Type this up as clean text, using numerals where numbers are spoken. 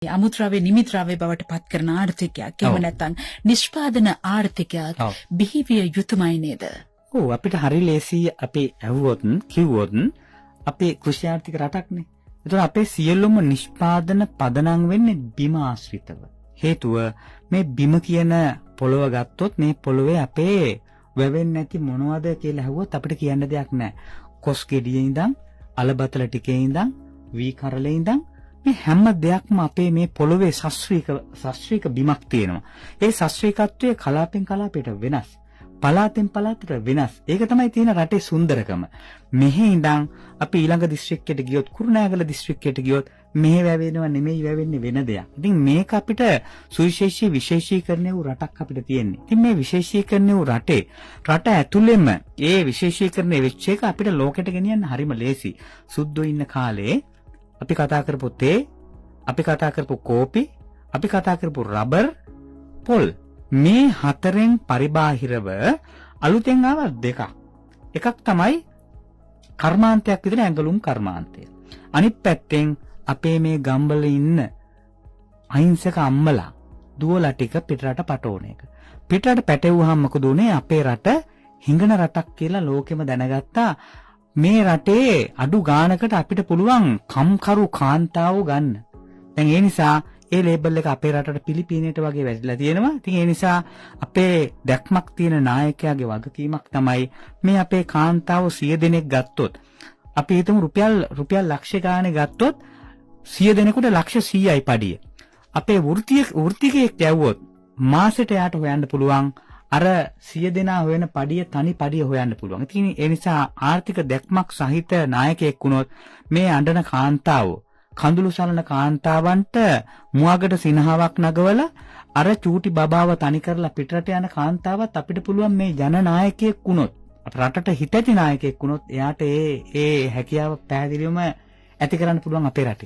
අමුද්‍රව්‍ය නිමිද්‍රව්‍ය බවට පත් කරන ආර්ථිකයක්, එහෙම නැත්නම් නිෂ්පාදන ආර්ථිකයක් බිහිවිය යුතුමයි නේද? ඔව්, අපිට හරි ලේසි අපි ඇහුවොත් කිව්වොත් අපේ කෘෂි ආර්ථික රටක්නේ. ඒතකොට අපේ සියලුම නිෂ්පාදන පදනම් වෙන්නේ බිම ආශ්‍රිතව. හේතුව මේ බිම කියන පොළොව ගත්තොත් මේ පොළොවේ අපේ වැවෙන්නේ නැති මොනවද කියලා ඇහුවොත් අපිට කියන්න දෙයක් නැහැ. කොස් ගෙඩියේ ඉඳන් අලබතල ටිකේ ඉඳන් වී කරලේ ඉඳන් මේ හැම දෙයක්ම අපේ මේ පොළොවේ ශාස්ත්‍රීය ශාස්ත්‍රීය බිමක් තියෙනවා. ඒ ශාස්ත්‍රීයත්වයේ කලාපෙන් කලාපයට වෙනස්. පළාතෙන් පළාතට වෙනස්. ඒක තමයි තියෙන රටේ සුන්දරකම. මෙහි ඉඳන් අපි ඊළඟ දිස්ත්‍රික්කයට ගියොත්, කුරුණෑගල දිස්ත්‍රික්කයට ගියොත් මෙහෙ වැවෙනව නෙමෙයි, වැවෙන්නේ වෙන දෙයක්. ඉතින් මේක අපිට සුවිශේෂී විශේෂීකරණය වූ රටක් අපිට තියෙන්නේ. ඉතින් මේ විශේෂීකරණය වූ රටේ රට ඇතුළෙම ඒ විශේෂීකරණය වෙච්ච එක අපිට ලෝකෙට ගෙනියන්න හරිම ලේසි. සුද්දෝ ඉන්න කාලේ අපි කතා කරපු තේ, අපි කතා කරපු කෝපි, අපි කතා කරපු රබර්, පොල් මේ හතරෙන් පරිබාහිරව අලුතෙන් ආව දෙකක්. එකක් තමයි කර්මාන්තයක් විදිහට ඇඟලුම් කර්මාන්තය. අනිත් පැත්තෙන් අපේ මේ ගම්වල ඉන්න අහිංසක අම්මලා දුවලා ටික පිටරට පටවන එක. පිටරට පැටවුවාම මොකද උනේ? අපේ රට හිඟන රටක් කියලා ලෝකෙම දැනගත්තා. මේ රටේ අඩු ගානකට අපිට පුළුවන් කම්කරු කාන්තාවෝ ගන්න. දැන් ඒ නිසා ඒ ලේබල් එක අපේ රටට පිලිපීනයට වගේ වැටිලා තියෙනවා. ඉතින් ඒ නිසා අපේ දැක්මක් තියෙන නායකයාගේ වගකීමක් තමයි මේ අපේ කාන්තාවෝ 100 දෙනෙක් ගත්තොත්, අපි හිතමු රුපියල් රුපියල් ලක්ෂ ගානේ ගත්තොත් 100 දෙනෙකුට ලක්ෂ 100යි පඩිය. අපේ වෘත්තීය වෘත්තිකයෙක් යවුවොත් මාසෙට එයාට හොයන්න පුළුවන් අර 100 දෙනා හොයන පඩිය, තනි පඩිය හොයන්න පුළුවන්. ඉතින් ඒ නිසා ආර්ථික දැක්මක් සහිත නායකයෙක් වුණොත් මේ අඬන කාන්තාවෝ, කඳුළු සලන කාන්තාවන්ට මුවගට සිනහාවක් නගවලා අර චූටි බබාව තනි කරලා පිටරට යන කාන්තාවත් අපිට පුළුවන් මේ ජන නායකයෙක් වුණොත්, රටට හිත ඇති නායකයෙක් වුණොත් එයාට ඒ ඒ හැකියාව පැහැදිලිවම ඇති කරන්න පුළුවන් අපේ රටේ.